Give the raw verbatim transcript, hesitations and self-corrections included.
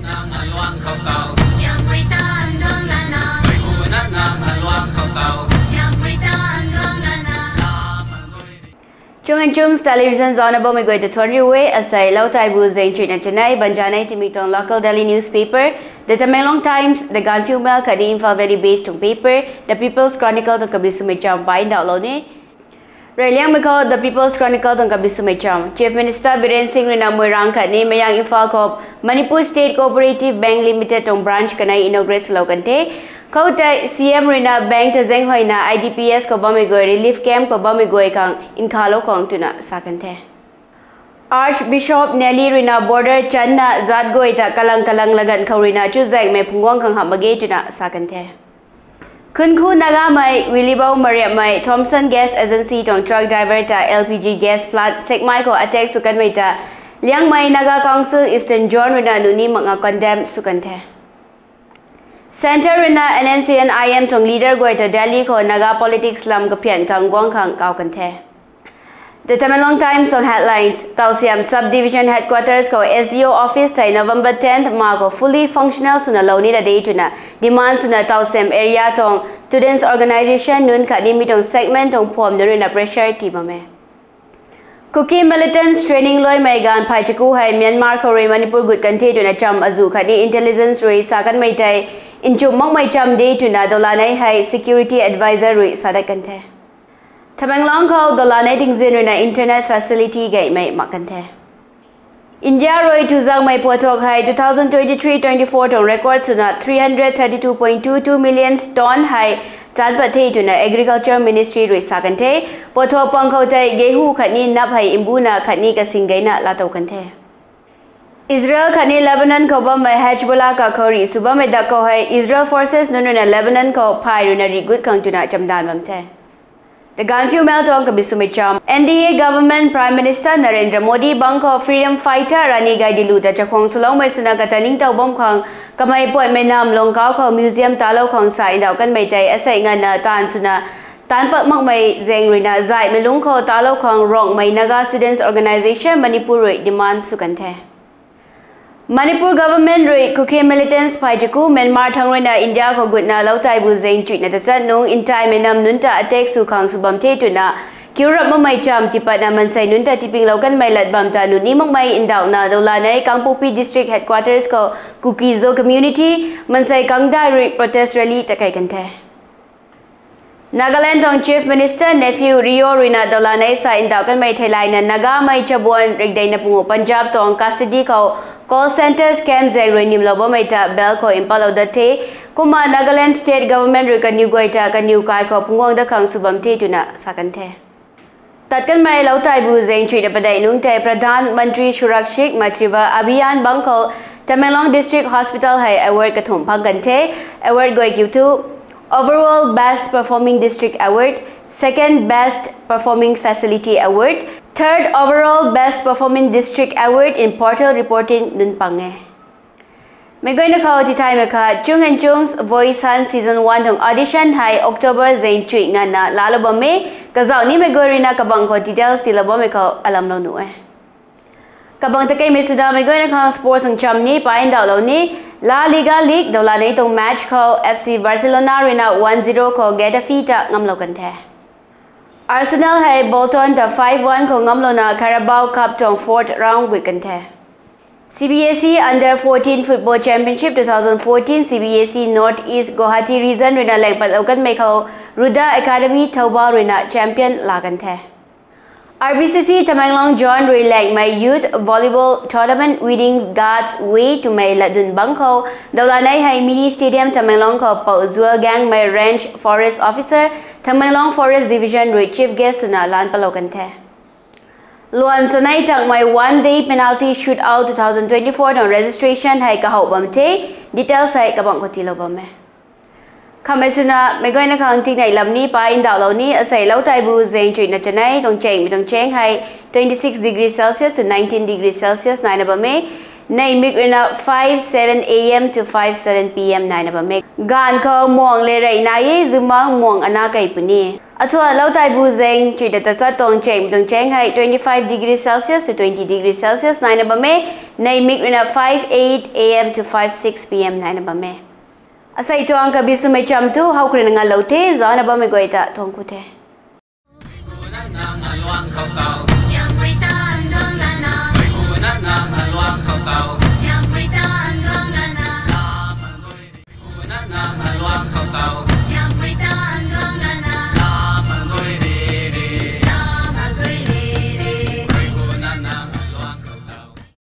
Nang aluang khou tau. Siampui tan duang lana. Mei hu na nang aluang khou tau. Siampui tan duang lana. Chung and Chungs Television zana bammei guay ta thuan riu e, asei lou taibu zeng chuina chanei, banjanei timi tuang local daily newspaper, The Tamenglong Times, The Gaanphiu Mail khatni Imphal Valley based tuang paper, The People's Chronicle tuang kabi swmei cham pai ndauhlou ni. Reyliangmei khou The People's Chronicle tuang kabi swmei cham. Chief Minister Biren Singh ruina Moirang khatni Mayang Imphal khou Manipur State Cooperative Bank Limited tuang branch kanei inaugurate swlou kan the. Khoutei C M ruina bank ta zaenghuayna I D Ps khou bammei guay relief camp khou bammei guay khang nkhavlou khang twna sa kan the. Archbishop Nelly ruina border channa zat guay ta kalang kalang laganv khou ruina chuzaenghmei phungc guang khang hamh mak ge twna sa kan the. Khunkhu Nagamei Wilibou Mariammei Thomson Gas Agency tuang truck driver ta L P G gas plant Sekmai khou attack sw kanmei ta Liangmei Naga Council Eastern Zone ruina nuni mak nga condemn sw kan the. Centre ruina N N C N I M tuang leader guay ta Delhi khou Naga politics lam kaphian khang guang khang kau kan the. The Tamenglong Times tuang headlines, Tausiam Subdivision Headquarters khou S D O office tei November tenth ma khou fully functional swna lou nina de twna demand swna Tausiam area tuang students organisation nunc khatni mi tuang segment tuang phuam nunc ruina pressure tii bam e. Kuki militants training luaimei gaanv phay chaku hei Myanmar khou rui Manipur gut kan the twna cham azu khatni intelligence rui sa kanmei tei nchumh makmei cham de twna Dolanei hei security adviser rui sa dat kan the. Tamenglong khou Dolanei tingzin ruina internet facility gaymei mak kan the. India rui tuzangmei puathuak hei two thousand twenty-three twenty-four tuang record swna three hundred thirty-two point two two million ton hei taanc pat the twna Agriculture Ministry rui sa kan the. Puathuak pang khou tei gehu khatni nap hei mbuna khatni kasing geyna laatow kan the. Israel khatni Lebanon khou bammei Hezbollah kakhou rih sw bammei dak khou hei Israel forces nunc ruina Lebanon khou phay ruina rih gut khang twna chamdan bam the. The Gaanphiu Mail tuang kabi swmei cham. N D A government Prime Minister Narendra Modi bang khou freedom fighter Rani Gaidinliu ta chakhwang swloumei swna kata ningtow bam khang kamei puatmei nam Longkau khou museum talou khang sa ndauh kanmei tei asei nganvna taanv swna taanc pat makmei zaeng ruina zaihmei lungc khou talou khang Rongmei Naga Students Organisation Manipur rui demand sw kan the. Manipur government rui Kuki militants phay chaku Myanmar thangc ruina India khou gutna lou taibu zaeng chuina tachat nungc ntaimei nam nunc ta attack sw khang sw bam the twna kiu rap makmei cham tipatna mansei nunc ta tipinglou kanmei lat bam ta nuni makmei ndauhna Dolanei Kangpokpi District Headquarters khou Kuki-Zo community mansei kangdai rui protest rally ta kei kan the. Nagaland tuang Chief Minister Neiphiu Rio ruina Dolanei sa ndauh kanmei theilayna Nagamei chabuan rikdeina pungu Punjab tuang custody khou call centre scam zaeng rui nimlou bammei ta bail khou mpatlou dat the. Kumna Nagaland State Government rui kaniw guay ta kaniw kai khou phungc guang dat khang sw bam the twna sa kan the. Tat kanmei lou taibu zaeng chuina padeih nungc tei Pradhan Mantri Surakshit Matritva Abhiyan bang khou Tamenglong District Hospital hei award kathumh phang kan the. Award guay kiu thu Overall Best Performing District Award, Second Best Performing Facility Award, Third Overall Best Performing District Award in portal reporting nunc pang e. Meic guayna khou tithaymei khat, Chung and Chung's Voice Hunt Season one tuang audition hei October zaeng chuih nganvna laalou bam e, kazauh nimei guay ruina kabang khou details tiilou bammei khou alamlou nuh e. Kabang takeimei swna meic guayna khang sports tuang cham ni pai ndauhlou ni, La Liga League Dolanei tuang match khou F C Barcelona ruina one zero khou Getafe ta ngamlou kan the. Arsenal hei Bolton ta five one khou ngamlouna Carabao Cup tuang fourth round gut kan the. C B S E Under fourteen Football Championship two thousand fourteen C B S E North East Guwahati Region ruina langpatlou kanmei khou Ruda Academy Thoubal ruina champion laa kan the. R B C C Tamenglong Zone rui langmei Youth Volleyball Tournament Weeding God's Way twmei latdyn bang khou Dolanei hei Mini Stadium Tamenglong khou Pou Zuel Gangmei Range Forest Officer, Tamenglong Forest Division rui Chief Guest swna lan patlou kan the. Luan chanei thangmei One Day Penalty Shootout two thousand twenty-four tuang registration hei kahouh bam the, details hei kabang khou tiilou bam e. Khamei swna meic guayna khang tingnei lam ni pai ndauhlou ni, asei lou taibu zaeng chuihna chanei tuang chengmei tuang cheng hei twenty-six degree Celsius to nineteen degree Celsius naina bam e. Neihmik ruina five seven A M to five seven P M naina bam e. Gaanv khou muang le rey nai e, zingmang muang ana kei puni. Athuan lou taibu zaeng chuida tachat tuang cheng tuang cheng hei twenty five degree Celsius to twenty degree Celsius naina bam e. Neimik ruina five eight A M to five six P M naina bam e. Asei tuang kabi swmei cham thu howkha ruina ngalou the, zana bammei guay ta thuan ku the.